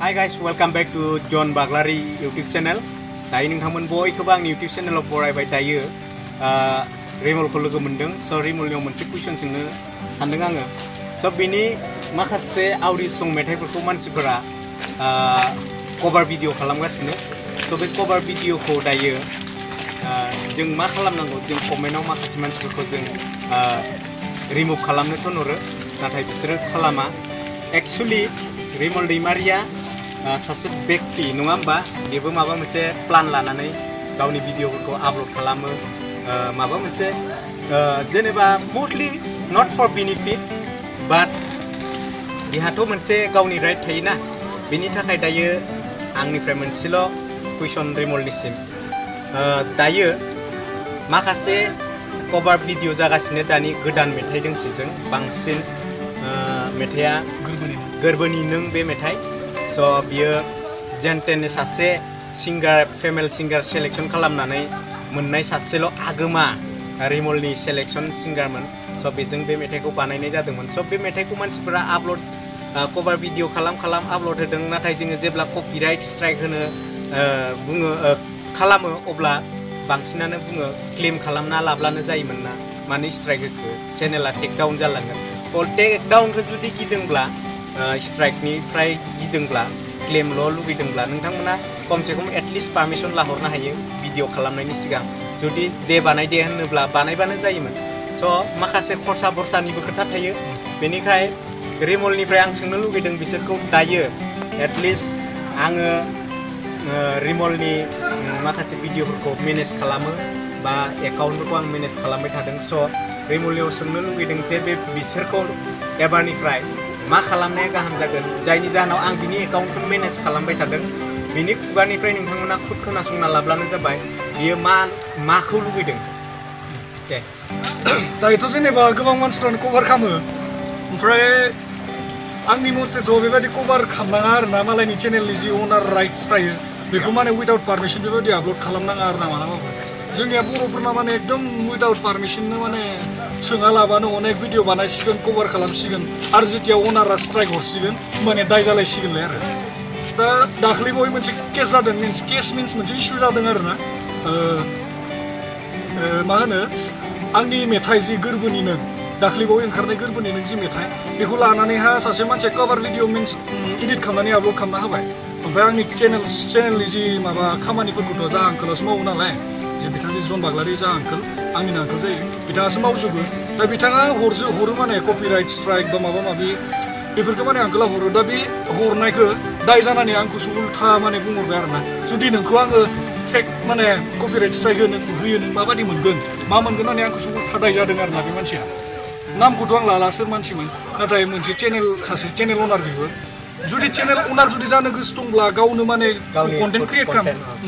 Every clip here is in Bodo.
Hi guys, welcome back to John Baglari YouTube channel. Dayo nोंथांमोन बयखौबो आंनि YouTube channel आव बरायबाय दायो रिमलखौ लोगो मोनदों। स' रिमलनियाव मोनसे कुइसन सोंनो सानदों आङो। स' बिनि माखासे अडिय' सं मेथाइफोरखौ मानसिफोरा कभार भिडिअ खालामगासिनो। स' बे कभार भिडिअखौ दायो जों मा खालामनांगौ? जों कमेन्टआव माखासे मानसिफोरखौ जों रिमुभ खालामनो थिनहरो, नाथाय बिसोरो खालामा। एक्चुअली रिमल दैमारिया सासे व्यक्ति नङा होमबा? बेबो माबा मोनसे प्लान लानानै गावनि भिडिअफोरखौ आपल'ड खालामो, माबा मोनसे जेनेबा मस्टलि नट फर बेनिफिट, बाट बेहाथ' मोनसे गावनि राइट थायोना। बेनि थाखाय दायो आंनिफ्राय मोनसेल' कुइसन रिमलनिसिम। दायो माखासे कभार भिडिअ जागासिनो दानि गोदान मेथाइ दोंसेजों बांसिन मेथाइया गोरबोनि नों बे मेथाइ। स' बियो जेनटेननि सासे सिंगार फेमेल सिंगार सेलेक्सन खालामनानै मोननाय सासेल' आगोमा रिमलनि सेलेक्सन सिंगारमोन। स' बेजों बे मेथाइखौ बानायनाय जादोंमोन। स' बे मेथाइखौ मानसिफोरा आपल'ड कभार भिडिअ खालाम आपल'ड होदों, नाथाय जोङो जेब्ला कपिराइट स्ट्राइक होनो खालामो अब्ला बांसिनानो बुङो क्लेम खालामना लाब्लानो जायोमोन ना, माने स्ट्राइक होखो चेनेला टेकडाउन जालांगोन। टेकडाउनखौ जुदि गिदोंब्ला स्ट्राइकनिफ्राय गिदोंब्ला क्लेमल' लुगैदोंब्ला नोंथांमोना खमसे खम एटलिस्ट पारमिसन लाहरनो हायो भिडिअ खालामनायनि सिगां। जुदि दे बानायदे होनोब्ला बानायबानो जायोमोन। स' माखासे खरसा बरसानिबो खोथा थायो। बेनिखाय रिमलनिफ्राय आं सोंनो लुगैदों बिसोरखौ दायो एटलिस्ट आङो रिमलनि माखासे भिडिअफोरखौ मेनेज खालामो बा एकाउन्टफोरखौ आं मेनेज खालामबाय थादों। स' रिमलनियाव सोंनो लुगैदों जे बे बिसोरखौ एबारनिफ्राय मा खालामनाया गाहाम जागोन, जायनि जाहोनाव आं बिनि एकाउन्टखौ मेनेज खालामबाय थादों। बिनि खुगानिफ्राय नोंथांमोना खुद खोनासंना लाब्लानो जाबाय बियो माखौ लुगैदों। दे दायोथ' जेनेबा गोबां मानसिफ्रानो कभार खालामो, ओमफ्राय आंनि मथेथ' बेबायदि कभार खालामनाङा आरोना। मालायनि चेनेलनि जि अनार राइट्स थायो बेखौ माने उइदाउट पारमिसन बेबायदि आपल'ड खालामनाङा आरोना मालाबाबो। जोंनिया बर'फोरना माने एकदम उइदाउट पारमिसननो माने सोङा लाबानो अनेक भिडिअ बानायसिगोन, कभार खालामसिगोन, आरो जेथिया अनारा स्ट्राइक हरसिगोन माने दाय जालायसिगोनलाय आरो। दा दाख्लै बावै मोनसे केस जादों, केस मिन्स मोनसे इस्यु जादों आरोना। मा होनो, आंनि मेथाइ जि गोरबोनि नों, दाख्लै बावै ओंखारनाय गोरबोनि नों जि मेथाइ, बेखौ लानानैहा सासे मानसिया कभार भिडिअ मिन्स इडिट खालामनानै आपल'ड खालामना होबाय। ओमफ्राय आंनि चेनेलनि जि माबा खामानिफोरखौथ' जा आंकोलासो मावो नालाय, जे बिथाङा जन बाग्लारि जा आंकोल, आंनिनो आंकोल जायो, बिथाङासो मावजोबो। दा बिथाङा हरो माने कपिराइट स्ट्राइक बा माबा माबि बेफोरखौ माने आंकोला हरो। दा बे हरनायखौ दाय जानानै आंखौसो उल्था माने बुंहरबाय आरोना। जुदि नोंखौ आङो फेक माने कपिराइट स्ट्राइक होयो नों माबादि मोनगोन, मा मोनगोन होननानै आंखौसो उल्था दाय जादों आरोना बे मानसिया। नामखौथ' आं लाला सोर मानसिमोन, नाथाय मोनसे सासे चेनेल अनार बेबो। जुदि चेनेल अनार जुदि जानो गोसो दंब्ला गावनो माने कन्टेन्ट क्रिएट खालाम,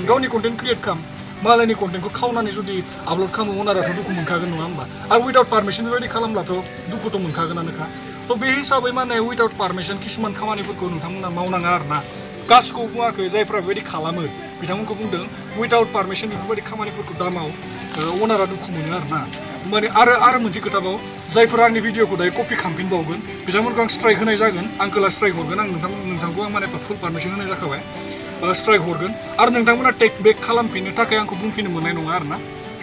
गावनि कन्टेन्ट क्रिएट खालाम। मालायनि कन्टेन्टखौ खावनानै जुदि आपल'ड खालामो अनाराथ' दुखु मोनखागोन नङा होमबा? आरो उइदाउट पारमिसन बेबायदि खालामब्लाथ' दुखुथ' मोनखागोनानोखा। थ' बे हिसाबै माने उइदाउट पारमिसन किसुमान खामानिफोरखौ नोंथांमोना मावनाङा आरोना। गासिखौबो बुङाखै, जायफ्रा बेबायदि खालामो बिथांमोनखौ बुंदों उइदाउट पारमिसन बेफोरबायदि खामानिफोरखौ दा माव, अनारा दुखु मोनो आरोना। माने आरो मोनसे खोथाबाव, जायफोरा आंनि भिडिअखौ दायो कपि खालामफिनबावगोन बिथांमोनखौ आं स्ट्राइक होनाय जागोन। आंकोला स्ट्राइक हरगोन, आं नोंथांखौ आं माने फुल पारमिसन होनाय जाखाबाय, स्ट्राइक हरगोन। आरो नोंथांमोना टेक बेक खालामफिननो थाखाय आंखौ बुंफिननो मोननाय नङा आरोना।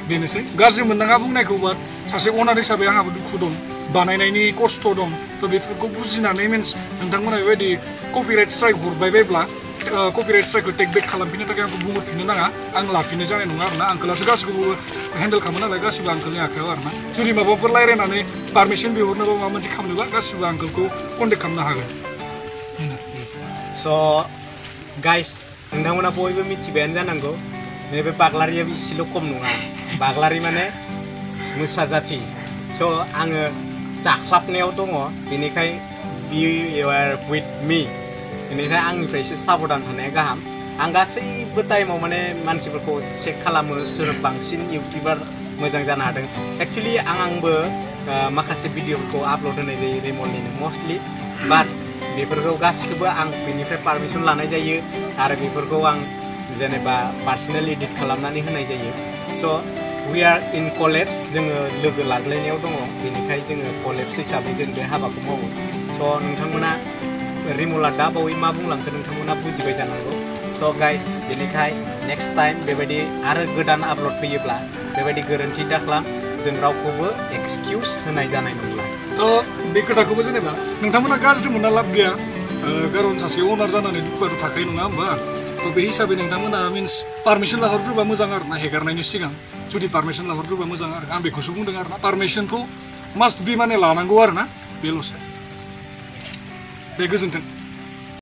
बेनोसै, गाज्रि मोननाङा बुंनायखौ, बाट सासे अनार हिसाबै आंहाबो दुखु दं, बानायनायनि खस्थ' दं। थ' बेफोरखौ बुजिनानै मिन्स नोंथांमोना बेबायदि कपिराइट स्ट्राइक हरबाय बायब्ला कपिराइट स्ट्राइकखौ टेक बेक खालामफिननो थाखाय आंखौ बुंहरफिननो नाङा, आं लाफिननो जानाय नङा आरोना। आंकोलासो गासिखौबो हेन्डेल खालामो नालाय, गासिबो आंकोलनि आखायाव आरोना। जुदि माबाफोर रायज्लायनानै पारमिसन बिहरनोबा माबा मोनसे खालामनोबा गासिबो आंकोलखौ कन्टेक्ट खालामनो हागोन। स' गाइस, नोंथांमोना बयबो मिथिबायानो जानांगौ नैबे बाग्लारियाबो इसेल' खम नङा। बाग्लारि माने मोसा जाथि। स' आङो जाख्लाबनायाव दङ, बेनिखाय बि इउ आर उइथ मी, बेनिखाय आंनिफ्राय एसे साबधान थानाया गाहाम। आं गासैबो टाइमाव माने मानसिफोरखौ चेक खालामो सोर बांसिन इउटिउबार मोजां जानो हादों। एक्चुवेलि आंबो माखासे भिडिअफोरखौ आपल'ड होनाय जायो रिमलनिनो मस्टलि, बाट बेफोरखौ गासिखौबो आं बेनिफ्राय पारमिसन लानाय जायो आरो बेफोरखौ आं जेनेबा पार्सनेल एडिट खालामनानै होनाय जायो। स' वी आर इन कलेब्स, जोङो लोगो लाज्लायनायाव दङ, बेनिखाय जोङो कलेब्स हिसाबै जों बे हाबाखौ मावो। स' नोंथांमोना रिमला दा बावै मा बुंलांखो नोंथांमोना बुजिबाय जानांगौ स' गाइस बेनिखाय नेक्स्ट टाइम बेबायदि आरो गोदान आपल'ड फैयोब्ला बेबायदि गोरोन्थि दाखालाम जों रावखौबो एक्सकिउस होनाय जानाय नंला थ' बे खोथाखौबो जेनेबा नोंथांमोना गाज्रि मोनना लाब गैया खारन सासे अनार जानानै दुखुआथ' थाखायो नङा होमबा थ' बे हिसाबै नोंथांमोना मिन्स पारमिसन लाहरग्रोबा मोजां आरो ना हेगारनायनि सिगां जुदि पारमिसन लाहरग्रोबा मोजां आरो आं बेखौसो बुंदों आरो ना पारमिसनखौ मास्ट बि माने लानांगौ आरो ना बेल'सो दे गोजोन्थों